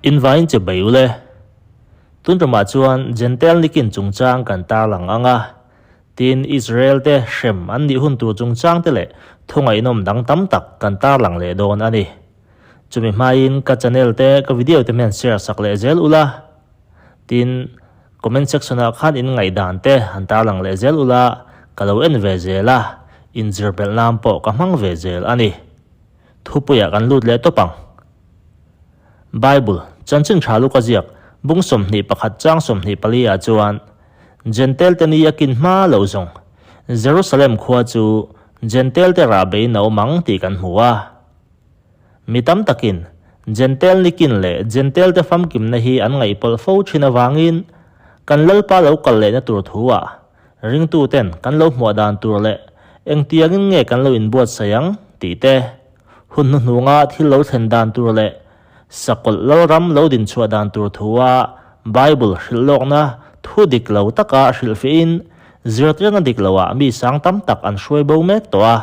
Invain che bei ule. Tun tumah chuan Jentail nikin chungchang kan tarlang ang a, tin Israel te hrem an nih hun tur chungchang te leh thungaihnawm dang tam tak kan tarlang leh dawn a ni. Chumi hmain ka channel te ka video te hian share sak leh zel ula, tin comment section ah khan in ngaihdan te han tarlang leh zel ula, ka lo en ve zel a, inzir belh nan pawh ka hmang ve zel a ni. Thupuiah kan lut leh tawp ang. Bible, Chanchin Tha Luka ziak, bung 21 chang 24 ah chuan, Jentail te ni a kin hma lo zawng, Jerusalem khua chu Jentail te rah beiin a awm ang tih kan hmu a. Mi tam takin Jentail ni kin leh Jentail te famkimna hi an ngaihpawlh fo thin avangin kan Lalpa lo kal lehna tur thu ah ringtuten kan lo hmuah dan tur leh engtiangin nge kan lo inbuatsaih ang tih te, hun hnuhnunga thil lo thlen dan tur leh sakawlh lalram lo dinchhuah dan tur thua Bible hrilh lawkna thu dik lo taka hrilhfiahin zirtirna dik loah mi sang tam tak an hruai bo mek tawh a.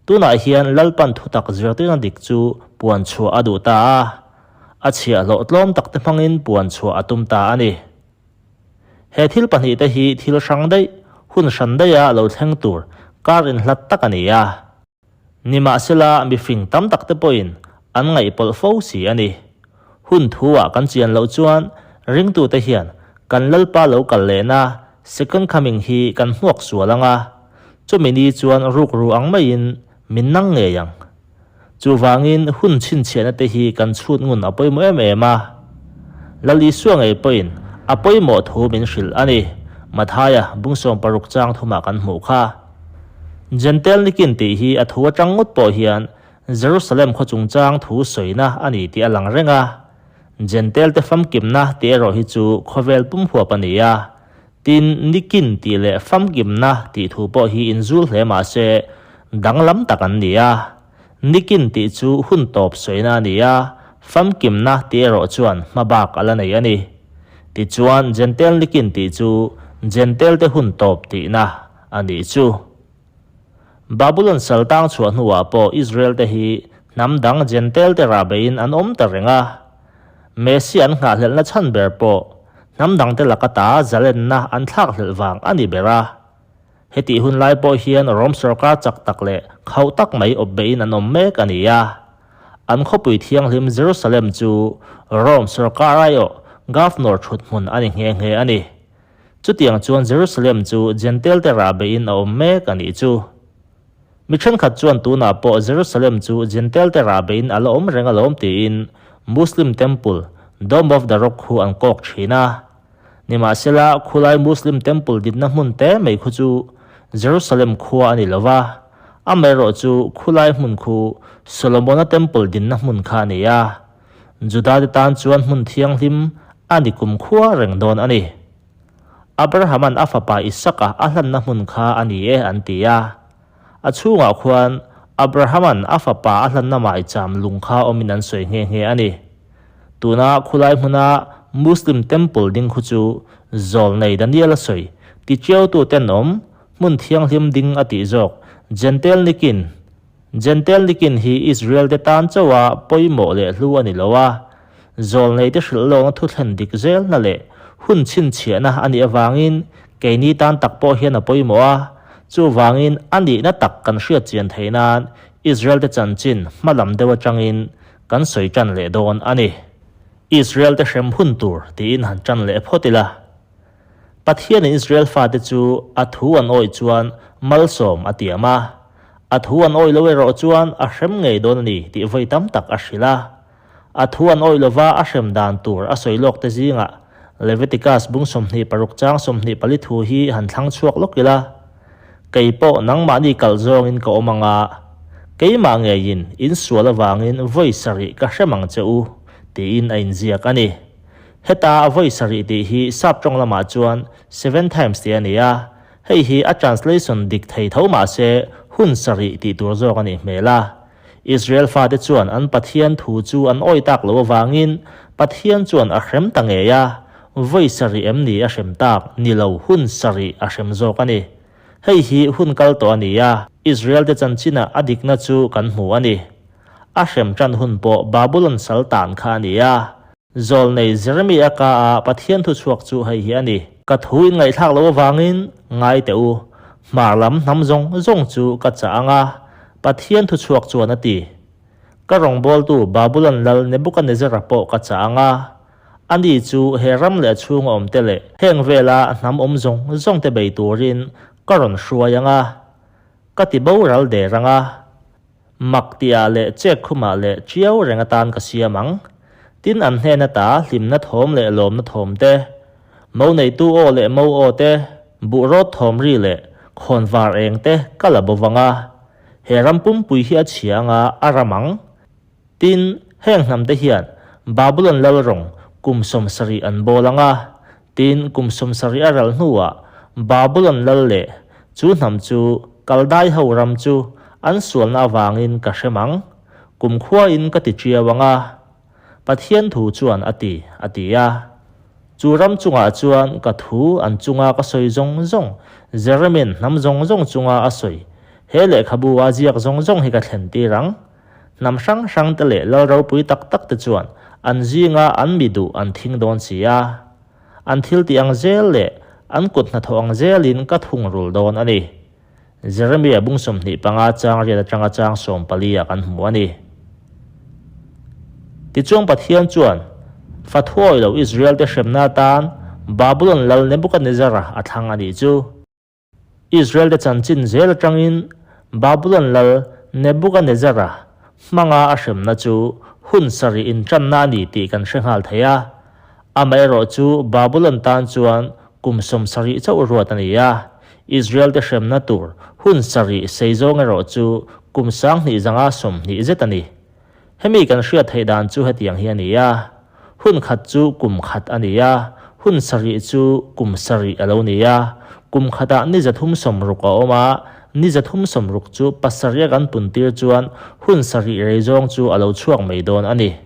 Tunah hian Lalpan thutak zirtirna dik chu puan chhuah a duh ta a, a chhiahhlawh tlawm takte hmangin puan chhuah a tum ta a ni. He thil pahnihte hi thil hrang daih, hun hran daiha lo thleng tur kar inhlat tak a ni a. Nimahsela, mifing tam takte pawhin an ngaihpawlh fo si a ni. Hun thu-ah kan chian loh chuan ringtute hian kan Lalpa lo kal lehna Second Coming hi kan hmuak sual ang a, chumi ni chuan rukru ang maiin min nang ngei ang. Chuvangin hun chhinchhiahna te hi kan chhut ngun a pawimawh em em a. Lal Isua ngei pawhin a pawimawh thu min hrilh a ni, Mathaia bung 60 chang thumah kan hmuh kha. Jentail nikin tih hi a thu atang ngawt pawh hian Jerusalem khaw chungchang thu sawina a ni tih a lang reng a. Jentail te famkimna tih erawh hi chu khawvel pum huap a ni a. Tin, nikin tih leh famkimna tih thu pawh hi inzul hle mah se, danglam tak an ni a. Nikin tih chu hun tawp sawina a ni a, famkimna tih erawh chuan hmabak a la nei a ni. Tichuan, Jentail nikin tih chu Jentail te hun tawp tihna a nih chu. Babulon sal tang chhuah hnuah pawh Israel te hi hnam dang Jentail te rahbeiin an awm ta reng a. Messi an nghahhlelhna chhan ber pawh hnam dangte laka ta zalenna an thlakhlelh vang a ni ber a. Hetih hun lai pawh hian Rom sorkar chak tak leh khauh tak mai awp beihin an awm mek a ni a. An khawpui thianghlim Jerusalem chu Rom sorkar aiawh Governor thuthmun a ni nghe nghe a ni. Chutiang chuan Jerusalem chu Jentail te rah beihin a awm mek a nih chu. Mi thenkhat chuan tunah pawh Jerusalem chu Jentail te rah beihin a la awm reng alawm tiin Muslim Temple, Dome of the Rock khu an kawk thin a. Nimahsela, khulai Muslim Temple dinna hmun te mai khu chu Jerusalem khua a ni lo va, amaherawh chu khulai hmun khu Solomona Temple dinna hmun kha a ni a. Juda te tan chuan hmun thianghlim a ni kumkhua reng dawn a ni. Abrahama'n a fapa Isaka a hlanna hmun kha a ni e an ti a. A chhungah khuan Abrahama'n a fapa a hlanna maicham lung kha awmin an sawi nghe nghe a ni. Tuna khulai hmuna Muslim temple ding khu chu zawlnei Daniel-a sawi tichiautu tenawm hmun thianghlim ding a tih zawk Jentail nikin Jentail nikin hi Israel te tan chauha pawimawh leh hlu a ni lo a, zawlnei te hrilh lawkna thuthlen dik zelna leh hun chhinchhiahna a nih avangin keini tan tak pawh hian a pawimawh a, chuvangin a nihna tak kan hriat chian theih nan Israel te chanchin hma lam deuh atangin kan sawi tan leh dawn a ni. Israel te hrem hun tur tiin han tan leh phawt ila. Pathianin Israel fate chu a thu an awih chuan malsawm a tiam a, a thu an awih lo erawh chuan a hrem ngei dawn a ni tih vawi tam tak a hrilh a. A thu an awih lova a hrem dan tur a sawi lawk te zingah Leviticus bung 26 chang 24 thu hi han thlang chhuak lawk ila, Kei pawh nangmahni kalh zawngin ka awm ang a, keimah ngeiin in sual avangin vawi sarih ka hrem ang che u, tiin a inziak a ni. Heta a vawi sarih tih hi sap tawng lamah chuan seven times tih a ni a, hei hi a translation dik thei tho mah se hun sarih tih tur zawk a nih hmel a. Israel fate chuan an Pathian thu chu an awi tak lo avangin Pathian chuan a hrem ta ngei a, vawi sarih em ni a hrem tak ni lo hun sarih a hrem zawk a ni. Hei hi hun kal tawh a ni a, Israel te chanchinah a dikna chu kan hmu a ni. A hrem tan hun pawh Babulon sal tan kha a ni a. Zawlnei Jeremia ka a Pathian thu chhuak chu hei hi a ni. Ka thu in ngaihthlak loh avangin ngai teh u, hmar lam hnam zawng zawng chu ka chah ang a, Pathian thu chhuak chuan a ti. Ka rawngbawltu Babulon lal Nebukanezzara pawh ka chah ang a, ani chu he ram leh a chhunga awmte leh heng vela hnam awm zawng zawngte bei turin ka rawn hruai ang a, ka ti boral der ang a. Mak tihah leh chek khumah leh chiau reng atan ka siam ang. Tin an hnen ata hlimna thawm leh lawmna thawm te, mo neitu aw leh mo aw te, buh rawt thawm ri leh khawnvar eng te ka la bo vang a. He ram pumpui hi a chhia anga a ram ang. Tin, heng hnamte hian Babulon lal rawng kum 70 an bawl ang a, tin, kum 70 a ral hnuah Babulon lal leh chu hnam chu Kaldai ho ram chu an sualna avangin ka hrem ang, kumkhuain ka ti ṭiau ang a, Pathian thu chuan a ti, a ti a. Chu ram chungah chuan ka thu an chunga ka sawi zawng zawng, Jeremin hnam zawng zawng chunga a sawi, he lehkhabu a ziak zawng zawng hi ka thlentir ang. Hnam hrang hrangte leh lal ropui tak takte chuan an zinga an mi duh an thing dawn si a. An thil tih ang zel leh an kut hnathawh ang zelin ka thungrul dawn a ni. Jeremia bung 25 chang riat atanga chang 14 ah kan hmu a ni. Tichuan Pathian chuan fathuawi lo Israel-te hremna atan Babulon lal Nebuchadnezzar-a a thlang a nih chu. Israel-te chanchin zel atangin Babulon lal Nebuchadnezzar-a hmanga a hremna chu hun sarih intanna a ni tih kan hre nghal thei a. Amaherawh chu Babulon tan chuan kum 70 chauh ruat a ni a, Israel-te hremna tur hun sarih sei zawng erawh chu kum 2520 zet a ni. Hemi kan hriat theih dan chu hetiang hi a ni a, hun khat chu kum khat a ni a, hun sarih chu kum sarih a lo ni a, kum khatah ni 360 a awm a, ni 360 chu pasarih a kan pun tir chuan hun sarih rei zawng chu a lo chhuak mai dawn a ni.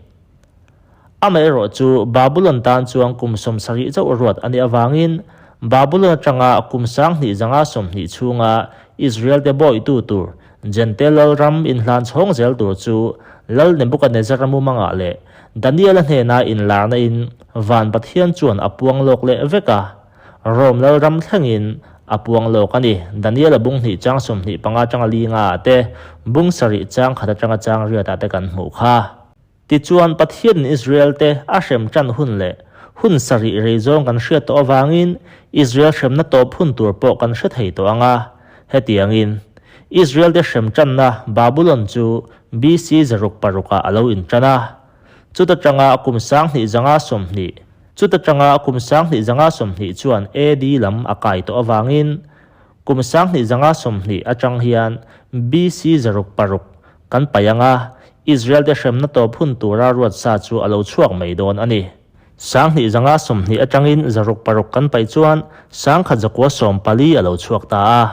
Amaherawh chu Babulon tan chuan kum 70 chauh ruat a nih avangin Babulon atanga kum 2520 chhunga Israel-te bawitu tur Jentail lal ram inhlan chhawng zel tur chu Lal Nebuchadnezzar-a mumangah leh Daniel-a hnena inlarna in van Pathian chuan a puang lawk leh vek a, Rome lal ram thlengin a puang lawk a ni. Daniel-a bung hnih chang 25 atanga li nga ah te, bung sarih chang khat atanga chang riat ah te kan hmuh kha. Tichuan, Pathianin Israel-te a hrem tan hun leh hun sarih rei zawng kan hriat tawh avangin Israel hremna tawp hun tur pawh kan hre thei tawh ang a. Hetiangin, Israel-te hrem tanna Babulon chu BC 606 ah a lo intan a. Chuta tanga kum 2520, chuta tanga kum 2520 chuan AD lam a kai tawh avangin kum 2520 atang hian BC 606 Kan paih ang a, Israel-te hremna tawp hun tura ruat sa chu a lo chhuak mai dawn a ni. 2520 atangin 606 kan paih chuan 1914 a lo chhuak ta a.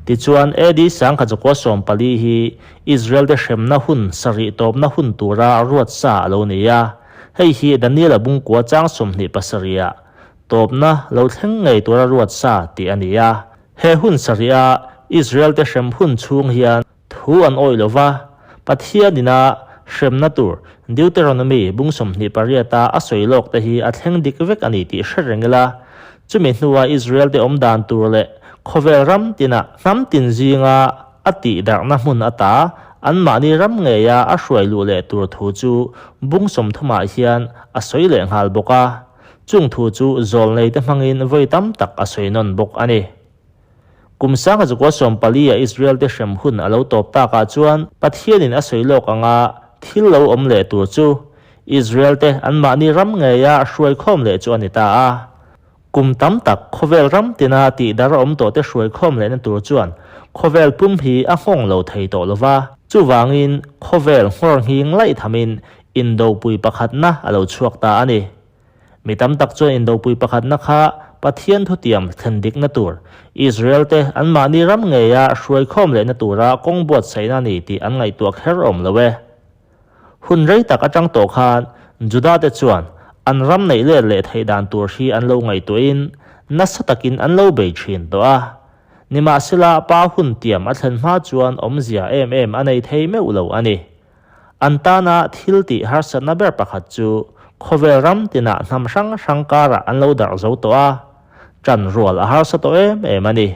Tichuan, AD 1914 hi Israel-te hremna hun sarih tawpna hun tura ruat sa a lo ni a. Hei hi Daniel-a bungkua chang 27 ah tawpna lo thleng ngei tura ruat sa tih a ni a. He hun sarih-a Israel-te hrem hun chhung hian Thu an awih lo va, Pathian ina hremna tur Deuteronomy bung 28 a a sawi lawk te hi a thleng dik vek a ni tih hre reng ila, chumi hnua Israel te awm dan tur leh khawvel ram tina hnam tin zinga a tih darhna hmun ata anmahni ram ngeia a hruai luh leh tur thu chu bung 30 ah hian a sawi leh nghal bawk a, chung thu chu zawlnei te hmangin vawi tam tak a sawi nawn bawk a ni. Kum 1914 a Israel-te hrem hun a lo tawp takah chuan Pathianin a sawi lawk anga thil lo awm leh tur chu Israel-te anmahni ram ngeia hruai khawm leh chu a ni ta a. Kum tam tak khawvel ram tina tihdar a awm tawhte hruai khawm lehna tur chuan khawvel pum hi a nghawng lo thei tawh lo va. Chuvangin khawvel nghawr nghing laih thamin indopui pakhatna a lo chhuak ta a ni. Mi tam tak chuan indopui pakhatna kha Pathian thutiam thlen dikna tur, Israel-te anmahni ram ngeia hruai khawm lehna tura kawng buatsaihna a ni tih an ngaihtuah kher awm lo e. Hun rei tak atang tawh khan Juda-te chuan an ram neih let leh theih dan tur hi an lo ngaihtuahin nasa takin an lo bei thin tawh a. Nimahsela pa hun tiam a thlen hma chuan awmzia em em a nei thei meuh lo a ni. An tana thil tih harsatna ber pakhat chu khawvel ram tinah hnam hrang hrang karah an lo darh zo tawh a, ṭan rual a harsa tawh em em a ni.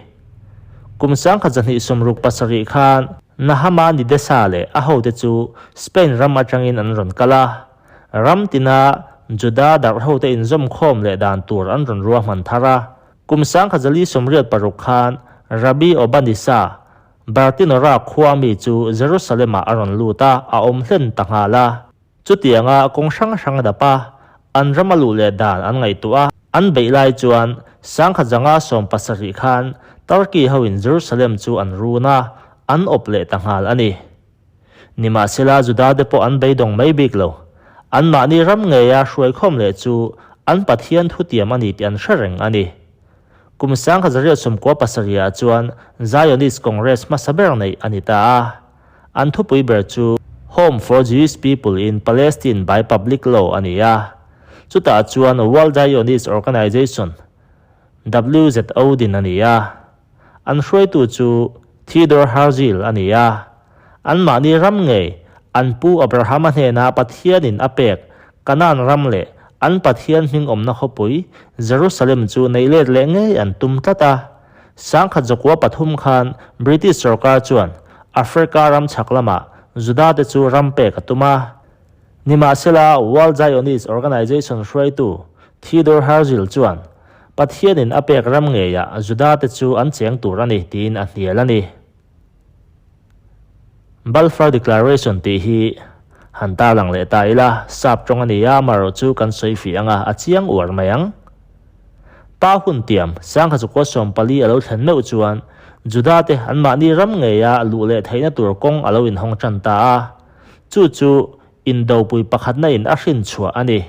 Kum 1267 khan Nahama Nidesa leh a hote chu Spain ram aṭangin an rawn kal a, ram tina Juda darh hote inzawmkhawm leh dan tur an rawn ruahman thar a. Kum 1486 khan Rabbi Obanisa, Bartinora khua mi chu Jerusalem-ah a rawn lut a, a awm hlen ta nghal a. Chutianga kawng hrang hrang a dap a, an ram a luh leh dan an ngaihtuah a, an beih lai chuan 1517 khan Turkey hoin Jerusalem chu an run a, an awp leh ta nghal a ni. Nimahsela Juda te pawh an beidawng mai bik lo. Anmahni ram ngeia hruaikhawm leh chu an Pathian thutiam a ni tih an hre reng a ni. Kum 1997 ah chuan Zionist Congress hmasa ber neih a ni ta a. An thupui ber chu Home for Jewish People in Palestine by Public Law a ni a. Chutah chuan World Zionist Organization, WZO, din a ni a. An hruaitu chu Theodor Herzl a ni a. Anmahni ram ngei an pu Abrahama hnena Pathianin a pek Kanaan ram leh an Pathian hming awmna khawpui Jerusalem chu neih let leh ngei an tum tlat a. 1903 khan British sorkar chuan Africa ram chhak lamah Juda te chu ram pek a tum a. Nimahsela World Zionist Organization hruaitu Theodor Herzl chuan Pathianin a pek ram ngeiah Juda te chu an cheng tur a ni tiin a hnial a ni. Balfour Declaration tih hi han tarlang leh ta ila, sap tawng a ni a, amaherawh chu kan sawi fih ang a, a chiang uar mai ang. Pa hun tiam, 1914 a lo thlen meuh chuan Juda te anmahni ram ngeia luh leh theihna tur kawng a lo inhawng tan ta a. Chu chu indopui pakhatna in a hrin chhuah a ni.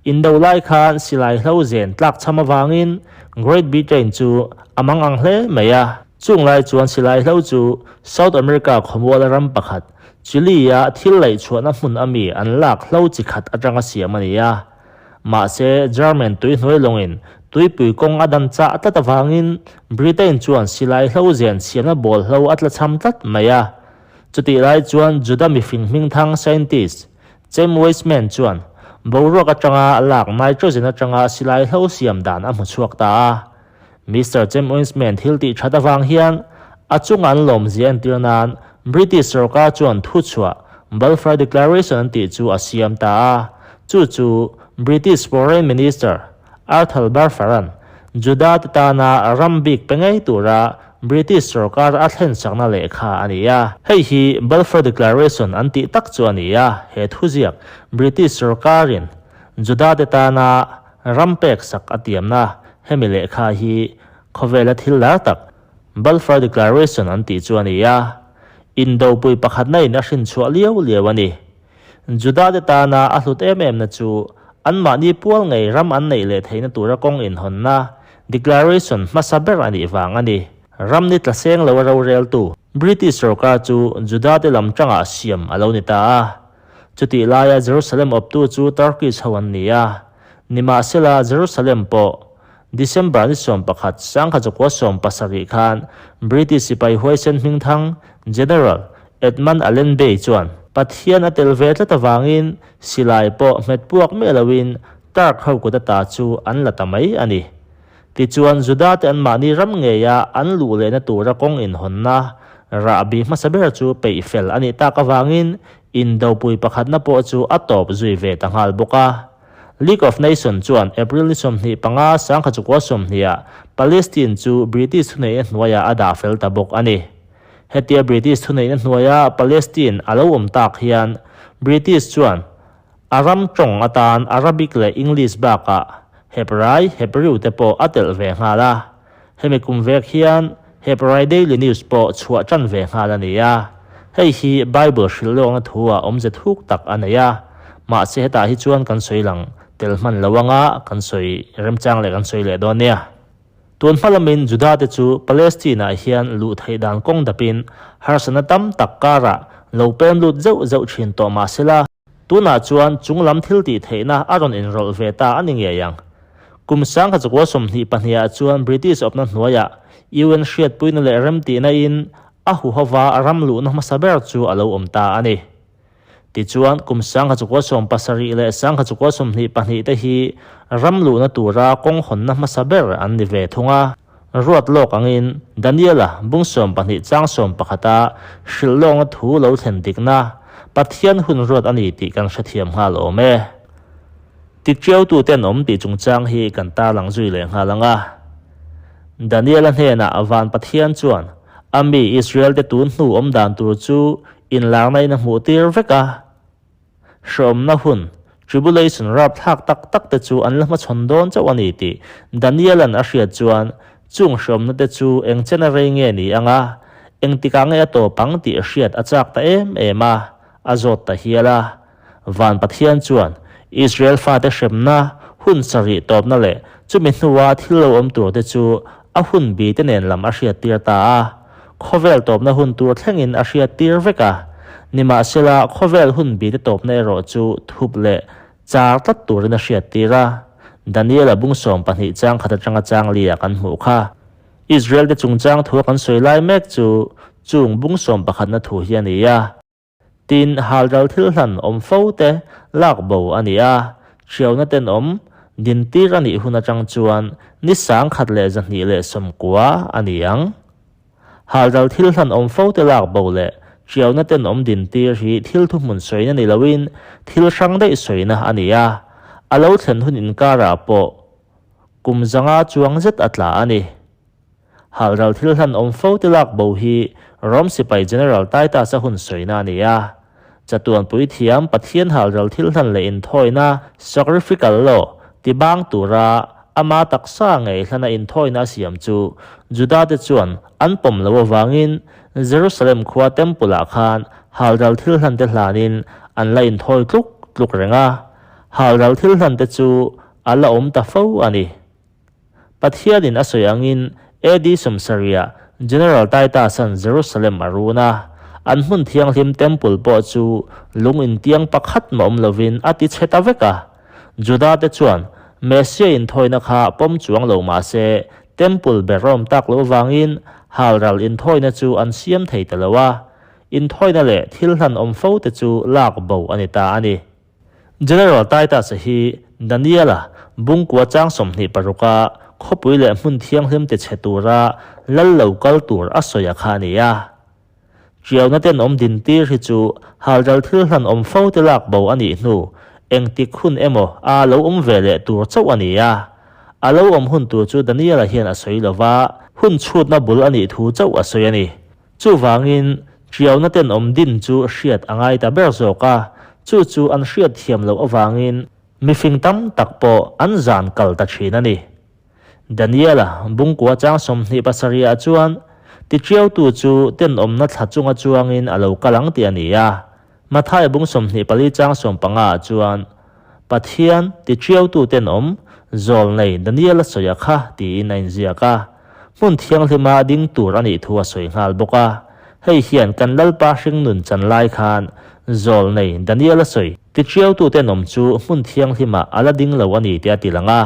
Indo lai khan silai hlo zen tlak chham avangin Great Britain chu a mang ang hle mai a. Chung lai chuan silai hlo chu South America khawmuala ram pakhat, Chile-a thil laih chhuahna hmun ami an lak hlo chi khat atanga siam a ni a. Mahse, German tuihnuai lawngin tuipui kawng a dan chah tlat avangin Britain chuan silai hlo zen siamna bawl hlo a tla chham tlat mai a. Chutih lai chuan Juda mifing hmingthang scientist, Chaim Weizmann chuan boruak atanga lak nitrogen atanga silai hlo siam dan a hmu chhuak ta a. Mister Chaim Weizmann thil tih that avang hian a chunga an lawmzia entir nan British sorkar chuan thuchhuah Balfour Declaration an tih chu a siam ta a. Chu chu British Foreign Minister Arthur Balfour-a'n Juda te tana ram bik pe ngei tura British sorkar a thlen sakna lehkha a ni a. Hei hi Balfour Declaration an tih tak chu a ni a, he thuziak British sorkarin Juda te tana ram pek sak a tiamna hemi lehkha hi khawvela thil lar tak Balfour Declaration an tih chu a ni a, indopui pakhatna in a hrinchhuah liau liau a ni. Juda te tana a hlut em em na chu anmahni pual ngei ram an neih leh theihna tura kawng inhawnna, declaration, hmasa ber a nih vang a ni. Ram ni tla seng lo a roreltu British sorkar chu Juda te lam tangah siam a lo ni ta a. Chutih laia Jerusalem awptu chu Turkish ho an ni a. Nimahsela Jerusalem pawh December ni 11, 1917 khan British sipai huaisen hmingthang General Edmund Allenby chuan Pathian a tel ve tlat avangin silai pawh hmet puak miah loin Turk ho kut ata chu an la ta mai a ni. Tichuan Juda te anmahni ram ngeia an luh lehna tura kawng inhawnna rahbi hmasa ber chu peih fel a nih tak avangin indopui pakhatna pawh chu a tawp zui ve ta nghal bawk a. League of Nations chuan April ni 25, 1920 ah Palestine chu British thuneihna hnuaiah a dah fel ta bawk a ni. Hetia British thuneihna hnuaia Palestine a lo awm tak hian British chuan a ram tawng atan Arabic leh English bakah Hebrai, Hebrew, te pawh a telh ve nghal a. Hemi kum vek hian Hebrai Daily News pawh chhuah tan ve nghal a ni a. Hei hi Bible hrilh lawkna thu ah awmze thuk tak a nei a. Mahse hetah hi chuan kan sawi lang tel hman lo anga kan sawi remchang leh kan sawi leh dawn nia. Tun hma lamin Juda te chu Palestine ah hian luh theih dan kawng dapin harsatna tam tak karah lo pem lut zeuh zeuh thin tawh mahsela, Tunah chuan chung lam thil tih theihna a rawn inrawlh ve ta a ni ngei ang. Kum 1922 ah chuan British awpna hnuaiah UN hriatpuina leh remtihna in a huhova ram luhna hmasa ber chu a lo awm ta a ni. Tichuan, kum 1970 leh 1922 te hi ram luhna tura kawng hawnna hmasa ber an ni ve thung a. Ruat lawk angin Daniela bung 12 chang sawmpakhata hrilh lawkna thu lo thlen dikna Pathian hun ruat a ni tih kan hrethiam nghal awm e. Tiṭiaututen awm tih chungchang hi kan tarlang zui leh nghal ang a. Daniela hnenah van Pathian chuan a mi Israel-te tun hnu awm dan tur chu inlarna in a hmuh tir vek a. Hreawmna hun, tribulation, rapthlak tak tak te chu an la hmachhawn dawn chauh a ni tih Daniel-a'n a hriat chuan chung hreawmna te chu eng chena rei nge ni ang a, engtikah nge a tawp ang tih hriat a chak ta em em a, a zawt ta hial a. Van Pathian chuan Israel fate hremna, hun sarih tawpna leh chumi hnua thil lo awm tur te chu a hun bi te nen lam a hriattir ta a. Khawvel tawpna hun tur thlengin a hriattir vek a. Nimahsela, khawvel hun bi te tawpna erawh chu thup leh char tlat turin a hriattir a. Daniel-a bung 12 chang khat atanga chang li-ah kan hmuh kha. Israel te chungchang thua kan sawi lai mek chu chung bung sawmpakhatna thu hi a ni a. Tin, halral thil hlan awm fo te lak bo a ni a, ṭhiauna tenawm dintir a nih hun aṭang chuan ni 1290 a ni ang. Halral thil hlan awm fo te lak bo leh ṭhiauna tenawm dintir hi thil thuhmun sawina ni loin thil hrang daih sawina a ni a, a lo thlen hun inkarah pawh kum 500 chuang zet a tla a ni. Halral thil hlan awm fo te lak bo hi Rom sipai General Titus-a hun sawina a ni a. Chatuan puithiam Pathian halral thil hlan leh inthawina, sacrifical law, ti bang tura ama taksa ngei hlana inthawina a siam chu Juda-te chuan an pawm lo avangin Jerusalem khua Temple-ah khan halral thil hlan te hlanin an la inthawi tluk tluk reng a. Halral thil hlan te chu a la awm ta fo a ni. Pathianin a sawi angin AD 70ah General Titus-a'n Jerusalem a run a, an hmun thianghlim Temple pawh chu lung intiang pakhat mah awm lovin a ti chhe ta vek a. Juda-te chuan Messiah inthawina kha pawm chuang lo mah se Temple ber a awm tak loh avangin halral inthawina chu an siam thei ta lo a, inthawina leh thil hlan awm fo te chu lak bo a ni ta a ni. General Titus-a hi Daniel-a bungkua chang 26-a khawpui leh hmun thianghlim ti chhe tura lal lo kal tur a sawi a kha a ni a. Ṭiauna ten awm dintir hi chu halral thil hlan awm fo te lak bo a nih hnu engtik hun emaw a lo awm ve leh tur chauh a ni a. A lo awm hun tur chu Daniel-a hian a sawi lo va, hun chhutna bul a nih thu chauh a sawi a ni. Chuvangin, ṭiauna tenawm din chu hriat a ngai ta ber zawk a, chu chu an hriat thiam loh avangin mifing tam tak pawh an zan kal ta ṭhin a ni. Daniela bungkua chang 27 ah chuan, Tiṭiautu chu tenawmna thla chunga chuangin a lo kal ang tih a ni a. Matthai bung 24 chang 15 ah chuan, Pathian tiṭiautu tenawm, zawlnei Daniela sawi a kha tiin a inziak a. Hmun thianghlima ding tur a nih thu a sawi nghal bawk a. Hei hian kan Lalpa hringnun chan lai khan zawlnei Daniela sawi tiṭiautu tenawm chu hmun thianghlimah a la ding lo a ni tih a ti lang a.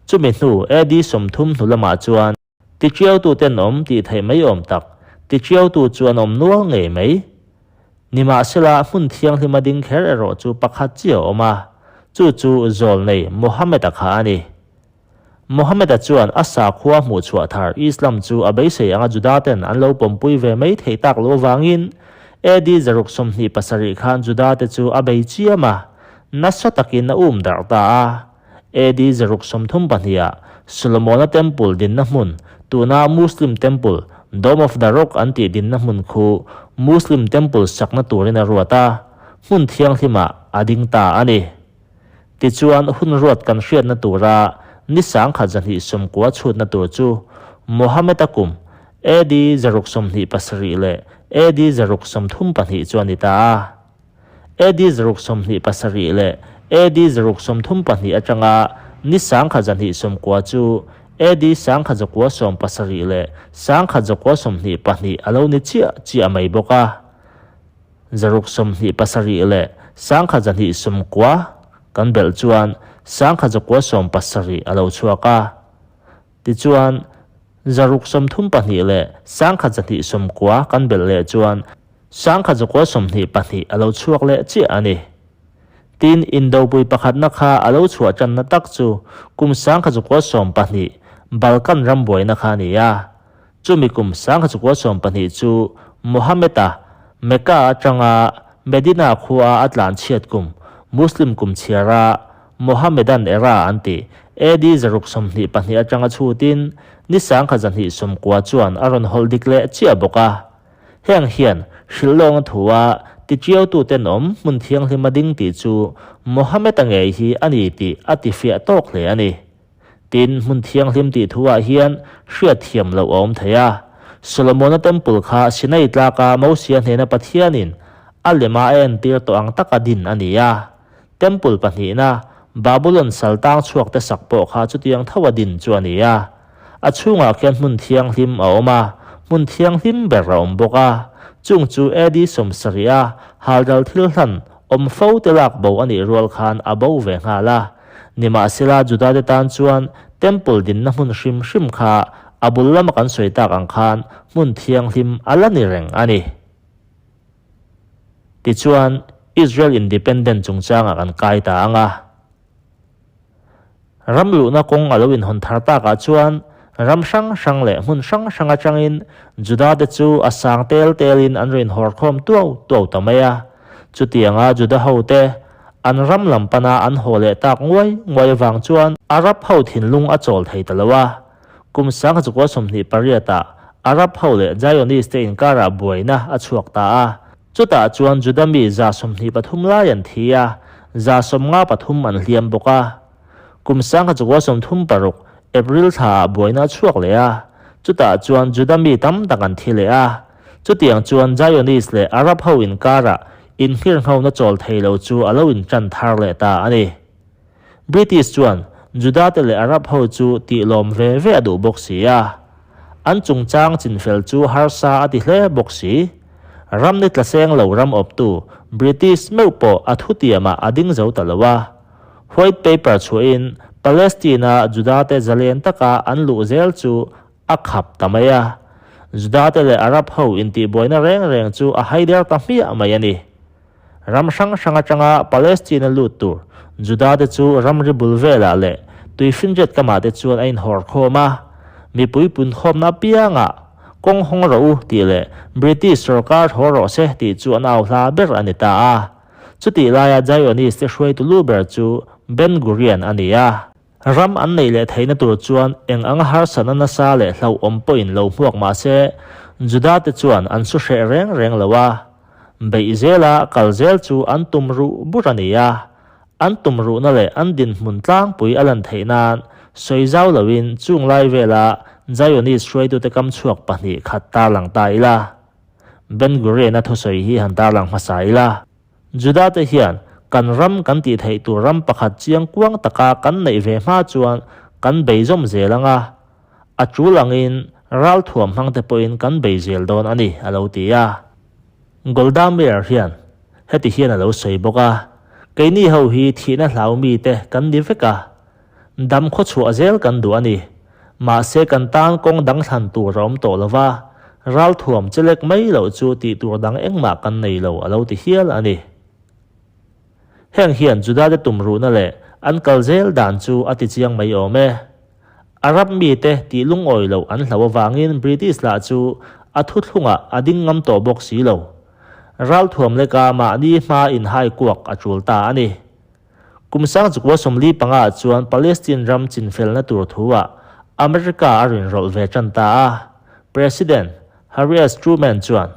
Chumi hnu AD 30 hnu lamah chuan, Tiṭiautu ten awm tih theih mai awm tak, tiṭiautu chu an awm nual ngei mai. Nimahsela, hmun thianghlima ding kher erawh chu pakhat chiah a awm a, chu chu zawlnei Mohammed-a kha a ni. Mohammed-a chuan a sakhua hmuhchhuah thar Islam chu a beisei anga Juda ten an lo pawmpui ve mai theih tak loh avangin AD 627 khan Juda te chu a bei chiam a, nasa takin a um darh ta a. AD 632 ah Solomona Temple dinna hmun, tuna Muslim Temple, Dome of the Rock an tih dinna hmun khu Muslim Temple sakna turin a ruat a, hmun thianghlimah a ding ta a ni. Tichuan, hun ruat kan hriatna tura ni 1290 chhutna tur chu Mohammed-a kum AD 627 leh AD 632 chu a ni ta a. AD 627 leh AD 632 atanga ni 1290 chu AD 1970 leh 1922 a lo ni chiah chiah mai bawk a. 627 leh 1290 kan belh chuan 1970 a lo chhuak a. Tichuan, 632 leh 1990 kan belh leh chuan. 1922 a lo chhuak leh chiah a ni. Tin, Indopui pakhatna kha a lo chhuah tanna tak chu kum 1912 Balkan ram buaina kha a ni a. Chumi kum 1912 chu Mohammed-a Mecca atanga Medina khua a tlanchhiat kum, Muslim kum chhiara Mohammedan era an tih, AD 622 atanga chhutin ni 1290 chuan a rawn hawlh dik leh chiah bawk a. Heng hian hrilhlawngna thua tichiautu tenawm hmun thianghlim a ding tih chu Mohammed-a ngei hi a ni tih a tifiah tawk hle a ni. Tin, hmun thianghlim tih thuah hian hriatthiam loh a awm thei a. Solomona Temple kha Sinai tlaka Mosia hnena Pathianin a lema a entir tawh ang taka din a ni a. Temple pahnihna, Babulon sal tang chhuakte sak pawh kha chutiang tho a din chu a ni a. A chhungah khian hmun thianghlim a awm a, hmun thianghlim ber a awm bawk a. Chung chu AD 70 a haldal thil hlan awm fo te lak bo a nih rual khan a bo ve nghal a. Nimahsela Judate tan chuan Temple dinna hmun hrim hrim kha a bul lama kan sawi tak ang khan hmun thianghlim a la ni reng a ni. Tichuan, Israel Independent chungchangah kan kai ta ang a. Ram luhna kawng a lo inhawn thar takah chuan ram hrang hrang leh hmun hrang hrang atangin Judate chu a sang tel telin an rawn inhawr khawm tuau tuau ta mai a. Chutianga Juda hote an ram lam pana an haw leh tak nguai nguai avang chuan Arab ho thinlung a chawl thei ta lo a. Kum 1928 ah Arab ho leh Zionist te inkarah buaina a chhuak ta a. Chutah chuan Juda mi 23 lai an thi a, 53 an hliam bawk a. Kum 1936 April thlaah buaina a chhuak leh a, chutah chuan Juda mi tam tak an thi leh a. Chutiang chuan Zionist leh Arab ho inkarah inhirnghona chawl thei lo chu a lo intan thar leh ta a ni. British chuan Juda te leh Arab ho chu tih lawm ve ve a duh bawk si a. An chungchang chinfel chu harsa a ti hle bawk si. Ram ni tla seng lo ram awptu British meuh pawh a thutiamah a ding zo ta lo a. White Paper chhuahin Palestine-a Juda te zalen taka an luh zel chu a khap ta mai a. Juda te leh Arab ho intihbuaina reng reng chu a haider ta hmiah mai a ni. Ram hrang hrang atanga Palestine-a lut tur Juda-te chu ramri bul velah leh tuifinriat kamah te chuan a inhawr khawm a. Mipui punkhawmna apiangah kawng hawng rawh u tih leh British sorkar haw rawh se tih chu an au hla ber a ni ta a. Chutih laia Zionist-te hruaitu lu ber chu Ben Gurion a ni a. Ram an neih leh theihna tur chuan eng anga harsatna nasa leh hlauhawm pawhin lo hmuak mah se, Juda-te chuan an su hreh reng reng lo a. Beih zela kal zel chu an tum ruh bur a ni a. An tum ruhna leh an dinhmun tlangpui a lan theih nan sawi zau loin chung lai vela Zionist hruaitute kam chhuak pahnih khat tarlang ta ila. Ben Gurion-a thusawi hi han tarlang hmasa ila. Juda-te hian kan ram kan tih theih tur ram pakhat chiang kuang taka kan neih ve hma chuan kan bei zawm zel ang a, a tul angin ralthuam hmangte pawhin kan bei zel dawn a ni, a lo ti a. Golda Meir hian heti hian a lo sawi bawk a, Keini ho hi thihna hlau mite kan ni vek a, dam khawchhuah zel kan duh a ni. Mahse kan tan kawng dang thlan tur a awm tawh lo va, ralthuam chelek mai loh chu tih tur dang engmah kan nei lo a lo ti hial a ni. Heng hian Judate tumruhna leh an kal zel dan chu a ti chiang mai awm e. Arab mite tih lungawi loh an hlauh avangin British lah chu a thuthlungah a ding ngam tawh bawk si lo. Ralthuam leka mahni hma inhai kuak a tul ta a ni. Kum 1945 ah chuan Palestine ram chinfelna tur thu-ah America a rinrawlh ve tan ta a. President Harry S. Truman chuan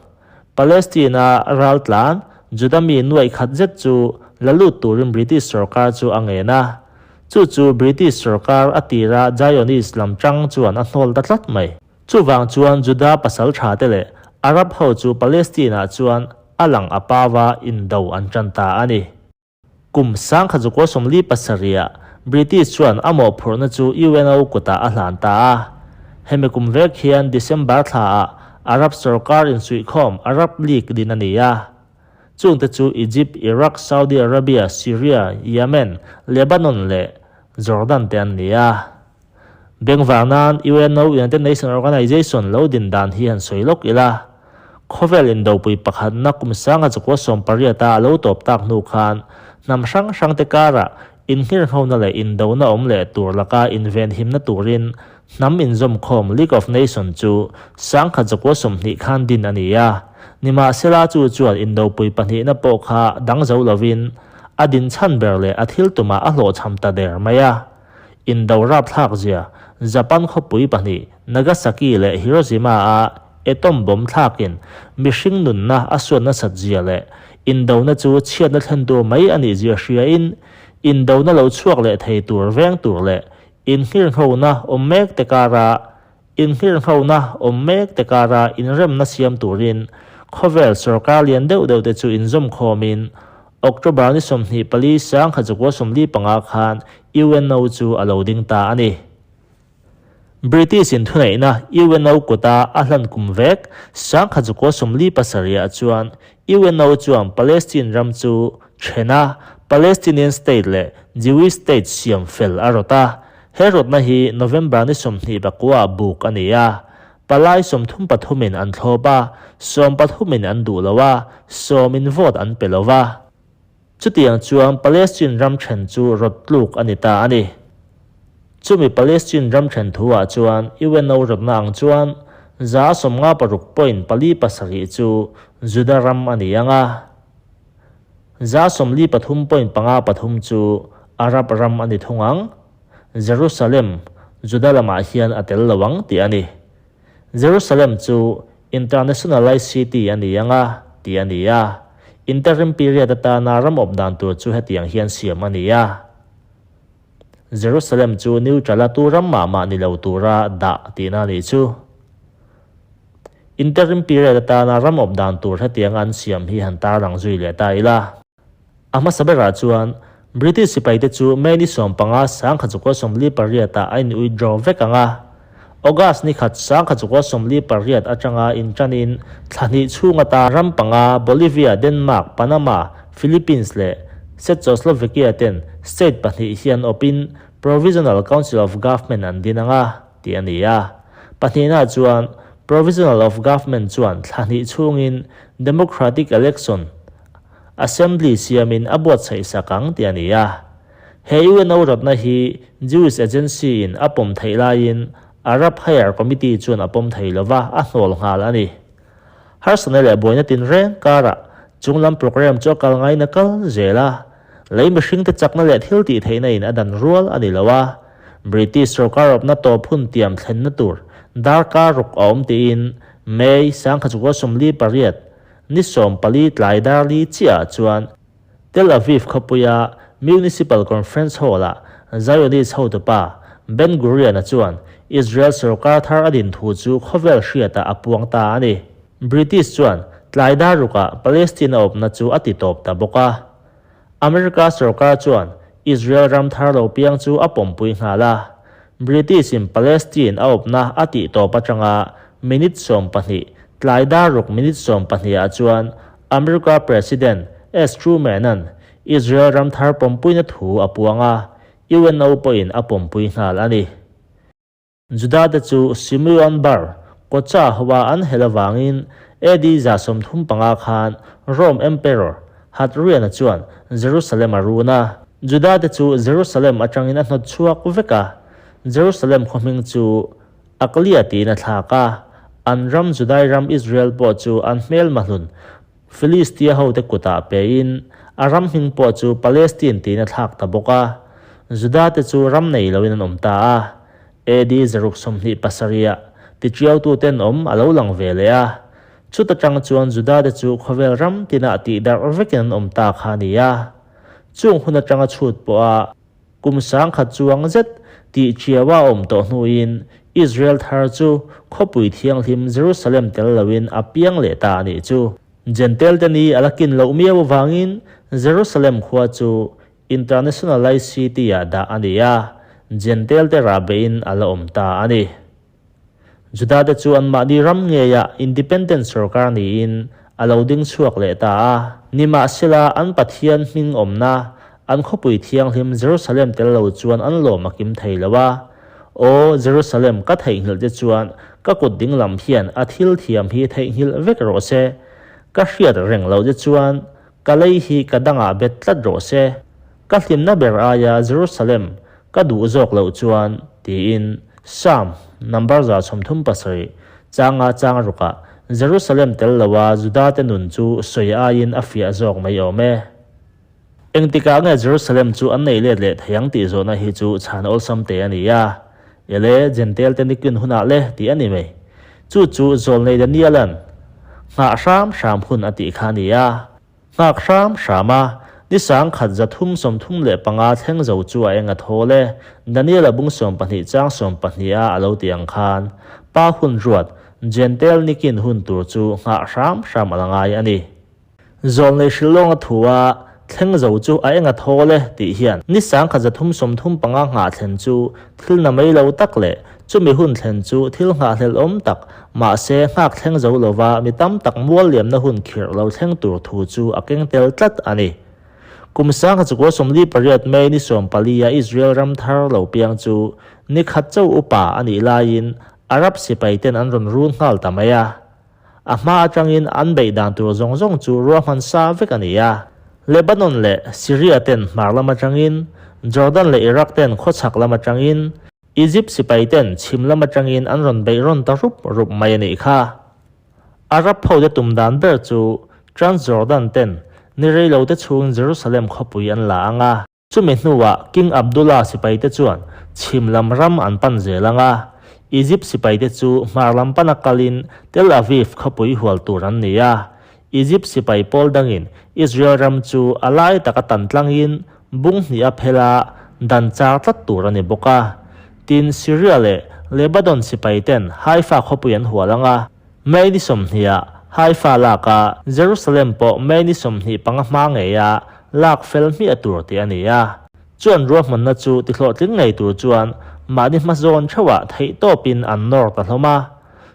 Palestine-a raltlan Juda mi nuaih khat zet chu la lut turin British sorkar chu a ngen a. Chu chu British sorkar a tira Zionist lam tang chuan a hnawl ta tlat mai. Chuvang chuan Juda pasal thate leh Arab ho chu Palestine-ah chuan a lang a pava indo an tan ta a ni. Kum 1947 ah British chuan a mawhphurhna chu UNO kutah a hlan ta a. Hemi kum vek hian December thlaah Arab sorkar insuihkhawm Arab League din a ni a. Chungte chu Egypt, Iraq, Saudi Arabia, Syria, Yemen, Lebanon leh Jordan te an ni a. Bengvar nan UNO, United Nations Organization, lo din dan hi han sawi lawk ila. Khawvel indopui pakhatna kum 1918 a lo tawp tak hnu khan hnam hrang hrangte karah innghirnghona leh indona awm leh tur laka invenhimna turin hnam inzawmkhawm League of Nations chu 1920 khan din a ni a. Nimahsela chu chuan indopui pahnihna pawh kha dang zo lovin a din chhan ber leh a thil tumah a hlawhchham ta der mai a. Indo rapthlak zia, Japan khawpui pahnih Nagasaki leh Hiroshima-a atom bomb thlakin mihring nunna a suat nasat zia leh indona chu chhiatna thlentu mai a nih zia hriain indona lo chhuak leh thei tur veng tur leh innghirnghona awm mek te kara Innghirnghona awm mek te kara inremna siam turin khawvel sorkar lian deuh deuh te chu inzawm khawmin October ni 24 1945 khan UNO chu a lo ding ta a ni. British in thuneihna UNO kuta a hlan kum vek 1947 ah chuan UNO chuan Palestine ram chu then a, Palestinian State leh Jewish State siam fel a rawt a. He rawtna hi November ni 29 ah buk a ni a, palai 33 in an thlawp a, 13 in an duh lo a, 10 in vote an pe lo va. Chutiang chuan Palestine ram then chu rawt tluk a ni ta a ni. Chumi Palestine ram then thu ah chuan UNO rawtna ang chuan 56.57 chu Juda ram a ni ang a. 43.53 chu Arab ram a ni thung ang. Jerusalem, Juda lamah hian a tel lo ang tih a ni. Jerusalem chu internationalized city a ni ang a, tih a ni a. Interim period atana ram awp dan tur chu hetiang hian siam a ni a. Jerusalem chu neutral a tu ram mah mah ni lo tura dah tihna a nih chu. Interim period atana ram awp dan tur hetianga an siam hi han tarlang zui leh ta ila. A hmasa berah chuan British sipaite chu May ni 15 1948 ah a in withdraw vek ang a. August ni khat 1948 atanga inṭanin thla hnih chhung ata ram panga Bolivia, Denmark, Panama, Philippines leh Czechoslovakia ten state pahnih hian awpin Provisional Council of Government an din ang a. tih a ni a. Pahnihna chuan Provisional of Government chuan thla hnih chhungin Democratic Election Assembly siamin a buatsaih sak ang tih a ni a. He UNO rawtna hi Jewish Agency in a pawm theih laiin Arab Higher Committee chuan a pawm thei lova a hnawl nghal a ni. Harsatna leh buaina tinreng karah chunglam programme chu a kal ngaiin a kal zel a, lei mihringte chakna leh thil tih theihna in a dan rual a ni lo a, British sorkar awpna tawp hun tiam thlenna tur darkar ruk a awm tiin May 1948 ni 14 tlai dar li chiahah chuan Tel Aviv khawpuia Municipal Conference Hall-ah Zionist hotupa Ben Gurion-a chuan Israel sorkar thar a din thu chu khawvel hriatah a puang ta a ni. British chuan tlai dar rukah Palestine a awpna chu a ti tawp ta bawk a. America sorkar chuan Israel ram thar lo piang chu a pawmpui nghal a. British-in Palestine a awpna a tih tawp atanga minute 12, tlai dar ruk minute 12 ah chuan America President S. Truman-a'n Israel ram thar pawmpuina thu a puang a, UNO pawhin a pawmpui nghal a ni. Juda-te chu Simeon Bar Kocha hoa an hel avangin AD 35 khan Rome Emperor Hadrian-a chuan Jerusalem a run a. Juda-te chu Jerusalem atangin a hnawt chhuak vek a, Jerusalem khaw hming chu Aklia tiin a thlak a, an ram Judai ram Israel pawh chu an hmelma hlun Philistia hote kutah pein a ram hming pawh chu Palestine tiin a thlak ta bawk a. Juda te chu ram nei loin an awm ta a. AD 627 ah tiṭiaututen awm a lo lang ve leh a. Chuta tang chuan Juda te chu khawvel ram tinah tihdarh vekin an awm ta kha a ni a. Chung hun atanga chhut pawha Kum 1000 chuang zet tih ṭiaua awm tawh hnuin Israel thar chu khawpui thianghlim Jerusalem tel loin a piang leh ta a nih chu. Jentail te ni a la kin loh miau avangin Jerusalem khua chu internationalized city-ah dah a ni a, Jentail te rahbeihin a la awm ta a ni. Juda te chu anmahni ram ngeiah independent sorkar niin a lo ding chhuak leh ta a. Nimahsela, an Pathian hming awmna, an khawpui thianghlim Jerusalem tel lo chuan an lawm a kim thei lo a. Aw Jerusalem, ka theihnghilh che chuan ka kut dinglam hian a thil thiam hi theihnghilh vek rawh se. Ka hriat reng loh che chuan ka lei hi ka dangah bet tlat rawh se. Ka hlimna ber aia Jerusalem ka duh zawk loh chuan, tiin Psalm number 37 changa chang rukah Jerusalem tel loa Judate nun chu sawi aiin a fiah zawk mai awm e. Engtikah nge Jerusalem chu an nei let leh thei ang tih zawhna hi chu chhan awlsam te a ni a. Ele, Jentail te nikin hunah le tih a ni mai. Chu chu Zawlnei Daniela'n nghah hram hram hun a tih kha a ni a. Nghak hram hram a, ni sangkhat 335 thleng zo chu a eng a thawl e, Daniela bung 12 chang 12 a a lo ti ang khan, Pa hun ruat, Jentail nikin hun tur chu nghah hram hram a la ngai a ni. Zawlnei hrilhlawng a thu a, thleng zo chu a eng a thawl e tih hian ni sangkhat 335 nghah thlen chu thil na mai lo tak leh Chumi hun thlen chu thil nghahhlelh awm tak, mahse nghak thleng zo lova mi tam tak mual liamna hun khirh lo thleng tur thu chu a keng tel tlat a ni. Kum 1948 May ni 14 a Israel ram thar lo piang chu ni khat chauh upa a nih laiin Arab sipai ten an rawn run nghal ta mai a. A hma atangin an beih dan tur zawng zawng chu ruahman sa vek a ni a. Lebanon leh Syria ten hmar lam atangin, Jordan leh Iraq ten khawchhak lam atangin, Egypt sipai ten chhim lam atangin an rawn beih rawn ta rup rup mai a nih kha. Arab hote tum dan ber chu Transjordan ten ni reilo te chhungin Jerusalem khawpui an la ang a. Chumi hnuah King Abdullah sipai te chuan chhim lam ram an pan zel ang a, Egypt sipai te chu hmar lam pana kalin Tel Aviv khawpui hual tur an ni a. Egypt sipai pawl dangin Israel ram chu a lai taka tan tlangin bung hnih a phel a, dan char tlat tur a ni bawk a. Tin, Syria leh Lebanon sipai ten Haifa khawpui an hual ang a. May ni 20 ah Haifa lak a, Jerusalem pawh May ni 25 hma ngei a lak fel hmiah tur tih a ni a. Chuan ruahmanna chu tihlawhtling ngei tur chuan mahni hmazawn theuhah theihtawpin an nawr ta hlawm a.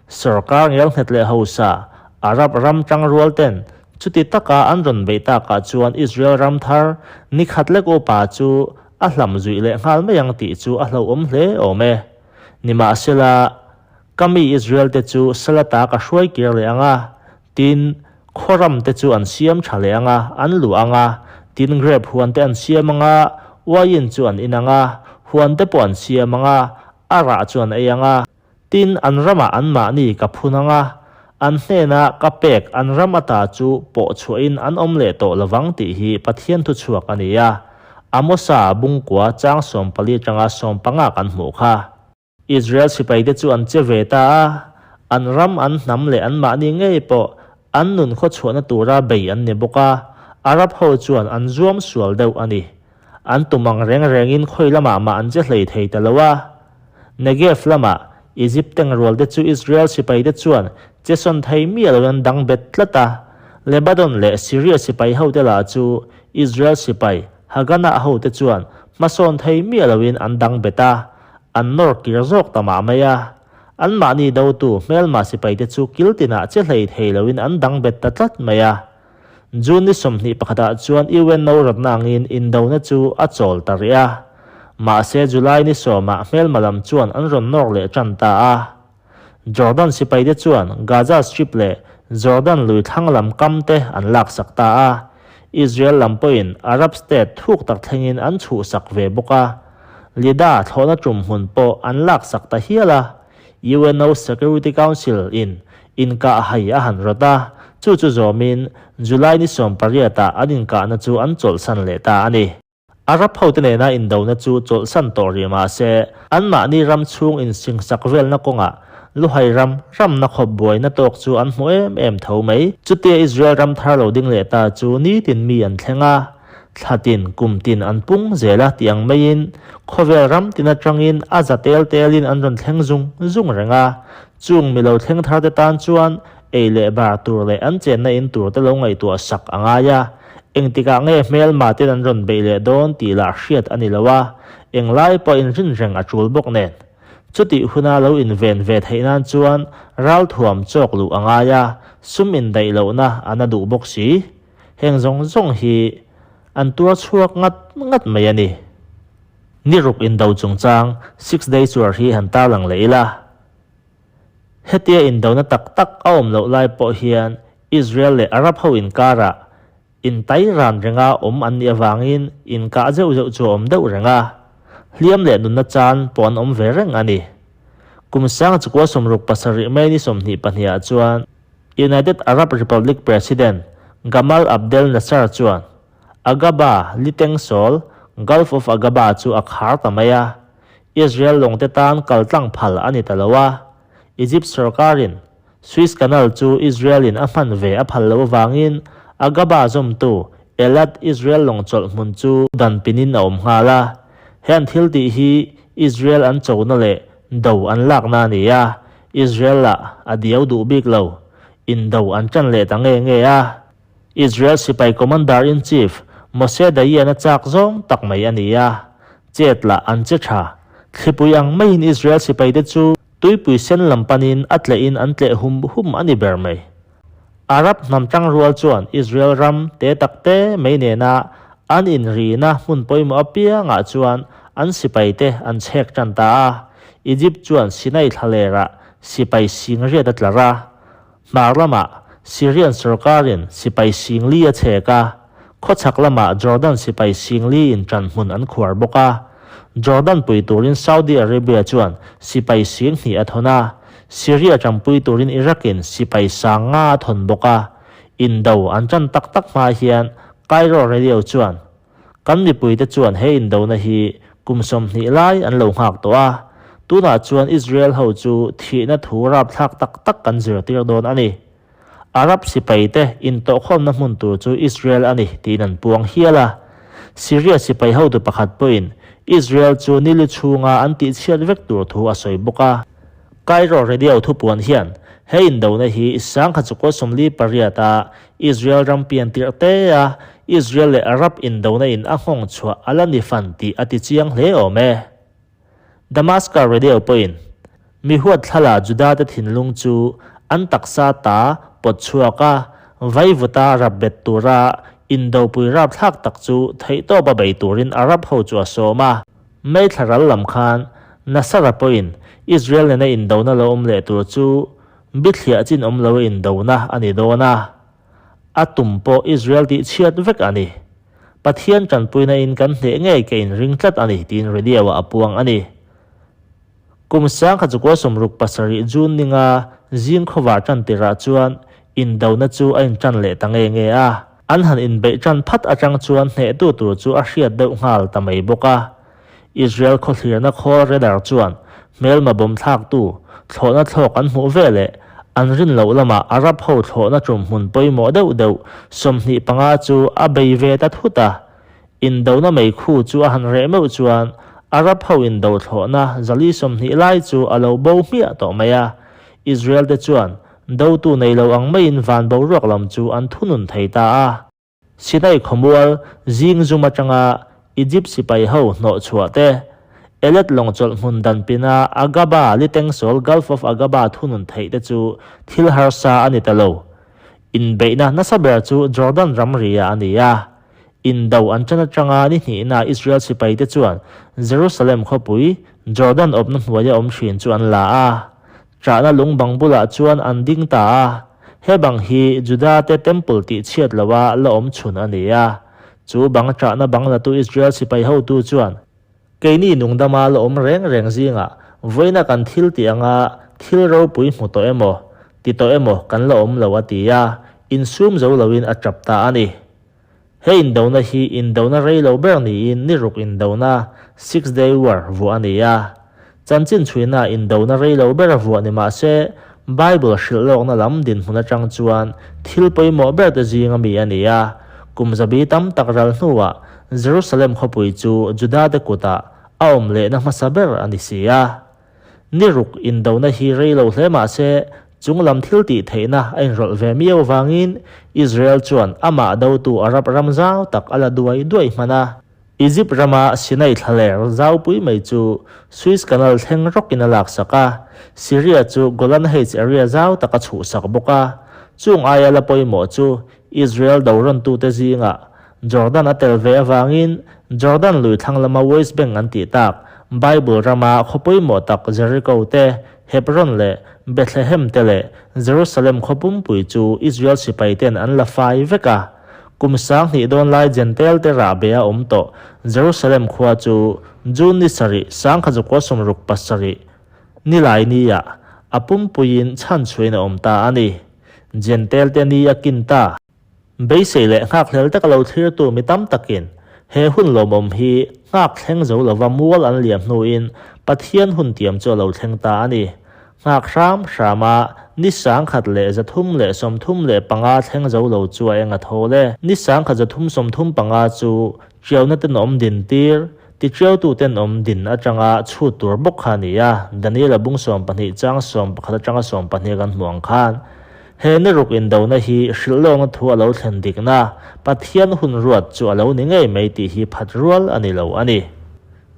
Sorkar ngelnghet leh hausa Arab ram tangrual ten chuti taka an rawn beih takah chuan Israel ram thar ni khat lek upa chu a hlam zuih leh nghal mai ang tih chu a hlauhawm hle awm e. Nimahsela, Ka mi Israel-te chu Salata ka hruai kir leh ang a, tin, khaw ramte chu an siam tha leh ang a, an luh ang a, tin, grep huante an siam ang a, uaiin chu an in ang a, huante pawh an siam ang a, a rah chu an ei ang a, tin, an ramah anmahni ka phun ang a, an hnena ka pek an ram ata chu pawh chhuahin an awm leh tawh lovang tih hi Pathian thuchhuak a ni a, Amosa bungkua chang 14 atanga 15 kan hmuh kha. Israel sipaite chu an che ve ta a, an ram, an hnam leh anmahni ngei pawh an nun khawchhuahna tura bei an ni bawk a, Arab ho chuan an zuam sual deuh a ni. An tum ang reng rengin khawi lamah mah an che hlei thei ta lo a. Negev lamah Egypt tengrualte chu Israel sipaite chuan che sawn thei miah loin an dang bet tlat a, Lebanon leh Syria sipai hote lah chu Israel sipai Haganah hote chuan hmasawn thei miah loin an dang bet a, an nawr kir zawk ta mah mai a. Anmahni dotu hmelma sipaite chu kil tinah che hlei thei loin an dang bet ta tlat mai a. June ni 21 ah chuan UNO rawtna angin indona chu a chawl ta rih a. Mahse July ni 10 ah hmelma lam chuan an rawn nawr leh tan ta a. Jordan sipaite chuan Gaza Strip leh Jordan lui thlang lam kam te an laksak ta a, Israel lam pawhin Arab state thuk tak thlengin an chhuhsak ve bawk a, Lida thlawhna tum hmun pawh an laksak ta hial a, UNO Security Council in inkah hai a han rawt a, chu chu zawmin July ni 18 ah an inkahna chu an chawlhsan leh ta a ni. Arab hote nena indona chu chawlhsan tawh rih mah se, anmahni ram chhung insingsak velna kawngah Luhai ram ramna khawp buaina tawk chu an hmu em em tho mai. Chutia Israel ram thar lo ding leh ta chu nitin mi an thleng a, thla tin, kum tin an pung zel a tih ang maiin khawvel ram tin atangin a za tel telin an rawn thleng zung zung reng a. Chung mi lo thleng thar te tan chuan ei leh bar tur leh an chenna in tur te lo ngaihtuah sak a ngai a, engtikah nge hmelma ten an rawn beih leh dawn tih lah hriat a ni lo a, englai pawh inrin reng a tul bawk nen. Chutih huna lo inven ve theih nan chuan ralthuam chawk luh a ngai a, sum indaih lohna a na duh bawk si. Heng zawng zawng hi an tuar chhuak ngat ngat mai a ni. Ni ruk indo chungchang Six Days War hi han tarlang leh ila. Hetia indona tak tak a awm loh lai pawh hian Israel leh Arab ho inkarah intai ran renga awm an nih avangin inkah zeuh zeuh chu a awm deuh reng a, hliam leh nunna chan pawh an awm ve reng a ni. Kum sang chukua 67 May ni 22 ah chuan United Arab Republic President Gamal Abdel Nasser chuan Aqaba Litengsawl, Gulf of Aqaba, chu a khar ta mai a, Israel lawngte tan kal tlang phal a ni ta lo a. Egypt sorkarin Suez Canal chu Israel-in a hman ve a phal loh avangin Aqaba zawmtu Eilat Israel lawng chawlh hmun chu dan pinin a awm nghal a. He an thil tih hi Israel an chona leh do an lakna a ni a, Israel lah a diau duh bik lo, indo an ṭan leh ta nge nge a. Israel sipai Commander-in-Chief Moshe Dayan-a chak zawng tak mai a ni a, chet lah an che tha. Thlipui ang maiin Israel sipaite chu tuipui sen lam panin a tlehin an tleh hum hum a ni ber mai. Arab hnam tangrual chuan Israel ram te tak te mai nena an inrina hmun pawimawh apiangah chuan an sipaite an chhek tan ta a. Egypt chuan Sinai thlalerah sipai singriat a tlar a. Hmar lamah Syrian sorkarin sipai singli a chhek a, khawchhak lamah Jordan sipai singli in ṭan hmun an khuar bawk a. Jordan pui turin Saudi Arabia chuan sipai sing hnih a thawn a, Syria ṭampui turin Iraq in sipai sang nga a thawn bawk a. Indo an ṭan tak tak hma hian Cairo Radio chuan Kan mipuite chuan he indona hi kum 20 lai an lo nghak tawh a, tunah chuan Israel ho chu thihna thu rapthlak tak tak kan zirtir dawn a ni. Arab sipaite intawhkhawmna hmun tur chu Israel a ni tiin an puang hial a. Syria sipai hotu pakhat pawhin Israel chu nili chhunga an tihchhiat vek tur thu a sawi bawk a. Cairo Radio thupuan hian he indona hi sangkha chukua 48 a Israel ram pian tirh te a Israel leh Arab indona in a nghawng chhuah a la ni fan tih a ti chiang hle awm e. Damascus Radio pawhin mi huat thlala Juda te thinlung chu an taksa ta pawt chhuak a, vaivuta rap bet tura indopui rapthlak tak chu theihtawpa bei turin Arab ho chu a sawm a. May thla ral lam khan Nasara pawhin Israel nena indona lo awm leh tur chu bithliah chin awm lo indona a ni dawn a, a tum pawh Israel tih chhiat vek a ni. Pathian tanpuina in kan hneh ngei ka inring tlat a ni tiin radio ah a puang a ni. Kum 1967 June ninga zing khawvar tan tirah chuan indona chu a intan leh ta nge nge a. An han inbeih tan phat atang chuan hnehtu tur chu a hriat deuh nghal ta mai bawk a. Israel khawthlirna khawl radar chuan hmelma bawm thlaktu thlawhna thlawk an hmuh veleh an rin loh lamah Arab ho thlawhna tum hmun pawimawh deuh deuh 25 chu a bei ve ta thut a. Indona meikhu chu a han reh meuh chuan Arab ho indo thlawhna 420 lai chu a lo bo hmiah tawh mai a. Israel te chuan dotu nei lo ang maiin van boruak lam chu an thunun thei ta a. Sinai khawmual zing zum atanga Egypt sipai ho hnawh chhuah te, Eilat lawng chawlh hmun dan pina Aqaba Litengsawl Gulf of Aqaba thunun theih te chu thil harsa a ni ta lo. Inbeihna nasa ber chu Jordan ramri ah a ni a. Indo an ṭan aṭanga ni hnihna Israel sipaite chuan Jerusalem khawpui, Jordan awpna hnuaia awm ṭhin chu an la a. Ṭahna lung bang bulah chuan an ding ta a. He bang hi Juda-te temple tihchhiat loha la awm chhun a ni a. Chu bang ṭahna bang latu Israel sipai hotu chuan, Keini nungdama la awm reng reng zingah vawiina kan thil tih anga thil ropui hmu tawh emaw, ti tawh emaw kan la awm lo a ti a, insum zo loin a ṭap ta a ni. He indona hi indona rei lo ber niin ni ruk indona, Six Day War, vuah a ni a. Chanchin chhuina indona rei lo ber a vuah ni mah se, Bible hrilh lawkna lam dinhmun atang chuan thil pawimawh ber te zinga mi a ni a. Kum zabi tam tak ral hnuah Jerusalem khawpui chu Juda te kutah a awm lehna hmasa ber a ni si a. Ni ruk indona hi rei lo hle mah se, chung lam thil tih theihna a inrawlh ve miau avangin Israel chuan amah dotu Arab ram zau tak a la duai duai hman a. Egypt rama Sinai thlaler zaupui mai chu Suez Canal thleng rawkin a laksak a, Syria chu Golan Heights area zau tak a chhuhsak bawk a. Chung aia la pawimawh chu Israel do rawntute zingah. Jordan a tel ve avangin Jordan lui thlang lama West Bank an tih tak Bible rama khaw pawimawh tak Jericho te, Hebron leh Bethlehem te leh Jerusalem khaw pumpui chu Israel sipai ten an la fai vek a. Kum 2000 dawn lai Jentail te rahbe a awm tawh Jerusalem khua chu June ni sarih 1967 nilai nia a pumpuiin chhanchhuain a awm ta a ni. Jentail te ni a kin ta. Beisei leh nghakhlel taka lo thlirtu mi tam takin he hun lawmawm hi nghak thleng zo lova mual an liam hnuin Pathian hun tiam chu a lo thleng ta a ni. Nghak hram hrama ni 1335 thleng zo lo chu a eng a thawl e. Ni 1335 chu tiauna tenawm din tir, titiautu tenawm din atanga chhut tur bawk kha a ni a, Daniel-a bung 12 chang 11 atanga 12 kan hmuh ang khan. He ni ruk indona hi hrilhlawkna thu a lo thlen dikna, Pathian hun ruat chu a lo ni ngei mai tih hi phat rual a ni lo a ni.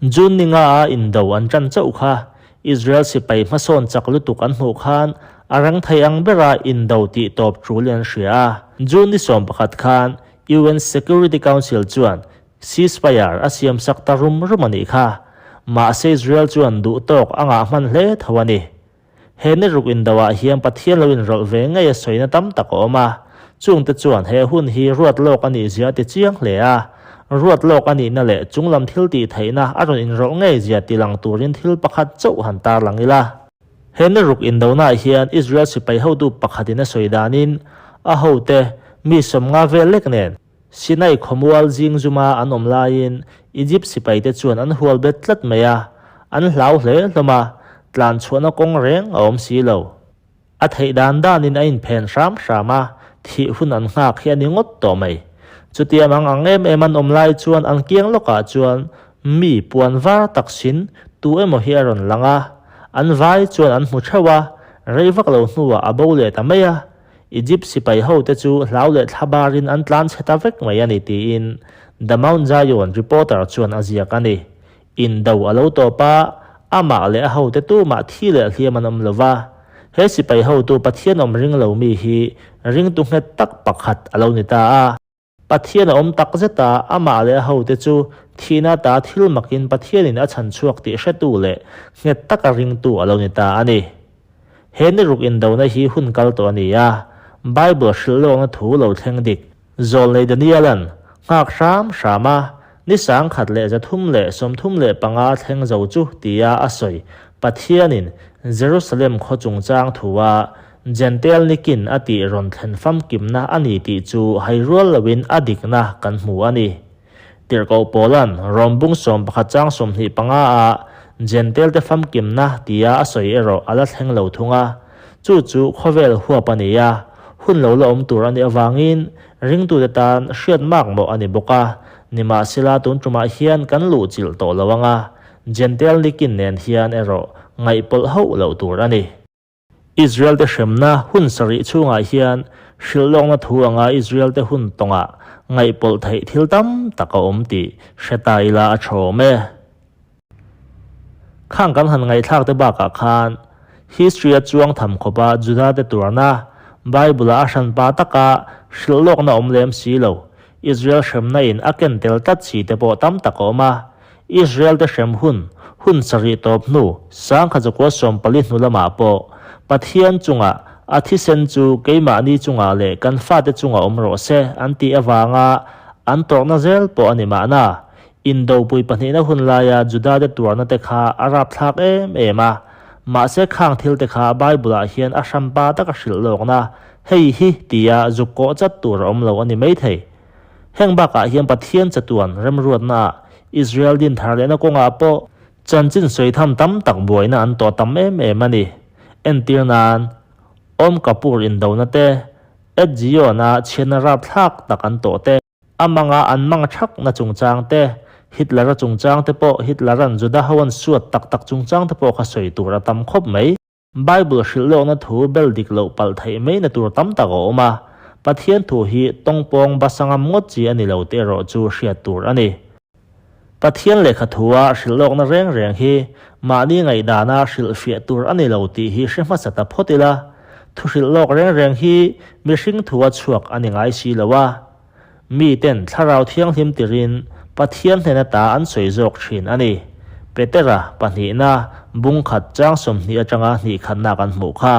June ni nga a indo an tan chauh kha, Israel sipai hmasawn chak lutuk an hmuh khan a rang thei ang bera indo tih tawp tul in an hria a. June ni 11 khan UN Security Council chuan ceasefire a siamsak ta rum rum a nih kha. Mahse Israel chuan duh tawk a ngah hman hle tho a ni. He ni ruk indoah hian Pathian lo inrawlh ve ngei a sawina tam tak a awm a, chungte chuan he hun hi ruat lawk a nih zia a ti chiang hle a. Ruat lawk a nihna leh chunglam thil tih theihna a rawn inrawlh ngei zia ti lang turin thil pakhat chauh han tarlang ila. He ni ruk indonaah hian Israel sipai hotu pakhatin a sawi danin a hote mi 50 vel lek nen Sinai khawmual zing zuma an awm laiin Egypt sipaite chuan an hual bet tlat mai a, an hlau hle hlawm a, tlan chhuahna kawng reng a awm si lo. A theih dan danin a inphen hram hram a, thih hun an nghak hi a ni ngawt tawh mai. Chutia mang ang em em an awm lai chuan an kiang lawkah chuan mi puan var tak sin tu emaw hi a rawn lang a, an vai chuan an hmu theuh a, rei vak lo hnuah a bo leh ta mai a. Egypt sipai hote chu hlau leh thlabarin an tlan chhe ta vek mai a ni tiin The Mount Zion Reporter chuan a ziak a ni. Indo a lo tawp a, amah leh a hote tumah thi leh hliam an awm lo va. He sipai hotu Pathian awm ring lo mi hi ringtu nghet tak pakhat a lo ni ta a. Pathian a awm tak zet a, amah leh a hote chu thihna ta thil makin Pathianin a chhan chhuak tih hretu leh nghet taka ringtu a lo ni ta a ni. He ni ruk indona hi hun kal tawh a ni a, Bible hrilhlawkna thu lo thleng dik. Zawlnei Daniela'n nghak hram hram a, ni 1335 thleng zo chu tia a sawi Pathianin Jerusalem khaw chungchang thu a Jentail nikin a tih rawn thlen famkimna a ni tih chu hai rual loin a dikna kan hmu a ni. Tirhkoh Paula'n Rom bung 11 chang 25 a Jentail te famkimna tia a sawi erawh a la thleng lo thung a. Chu chu khawvel huap a ni a, hun lo la awm tur a nih avangin ringtute tan hriat mak mawh a ni bawk a. Nimahsela tun tumah hian kan luhchilh tawh lo ang a, Jentail nikin nen hian erawh ngaihpawlh hauh loh tur a ni. Israel te hremna hun sarih chhungah hian hrilhlawkna thu anga Israel te hun tawngah ngaihpawlh theih thil tam tak a awm tih hre ta ila a tha awm e. Khang kan han ngaihthlak te bakah khan history a chuang tham khawpa Juda te tuarna Bible-a a hranpa taka hrilhlawkna awm lem si lo Israel hremna in a ken tel tlat si te pawh tam tak a awm a. Israel te hrem hun, hun sarih tawp hnu, 1940 hnu lamah pawh, Pathian chungah a thisen chu keimahni chungah leh kan fate chungah awm rawh se an tih avanga an tawrhna zel pawh a ni mahna. Indopui pahnihna hun laia Juda te tuarna te kha a rapthlak em em a. Mahse khang thil te kha Bible-ah hian a hranpa taka hrilh lawkna, hei hi tia zuk kawh chat tur a awm lo a ni maithei. Heng bakah hian Pathian chatuan remruatnaah Israel din thar lehna kawngah pawh chanchin sawi tham tam tak buaina an tawh tam em em a ni. Entir nan, Om Kapoor indona te, Ed Zion-a chhiatna rapthlak tak an tawh te, a manga an mang thakna chungchang te, Hitler-a chungchang te pawh Hitler-a'n Juda ho an suat tak tak chungchang te pawh kha sawi tur a tam khawp mai. Bible hrilh lawkna thu bel dik loh palh theih mai na tur tam tak a awm a, Pathian thu hi tawngpawng basangam ngawt chi a ni lo tih erawh chu hriat tur a ni. Pathian lehkha thua hrilh lawkna reng reng hi mahni ngaihdana hrilhfiah tur a ni lo tih hi hre hmasa ta phawt ila, thu hrilh lawk reng reng hi mihring thua chhuak a ni ngai si lo a. Miten Thlarau Thianghlim tirin Pathian hnen ata an sawi zawk thin a ni. Petera pahnihna bung khat chang 20 atanga hnih khatna kan hmuh kha.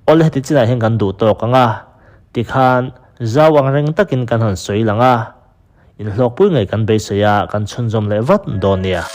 Awle heti chinah hian kan duh tawk ang a, tikhan zau ang reng takin kan han sawi lang a, inhlawkpui ngei kan beisei a, kan chhunzawm leh vat dawn nia.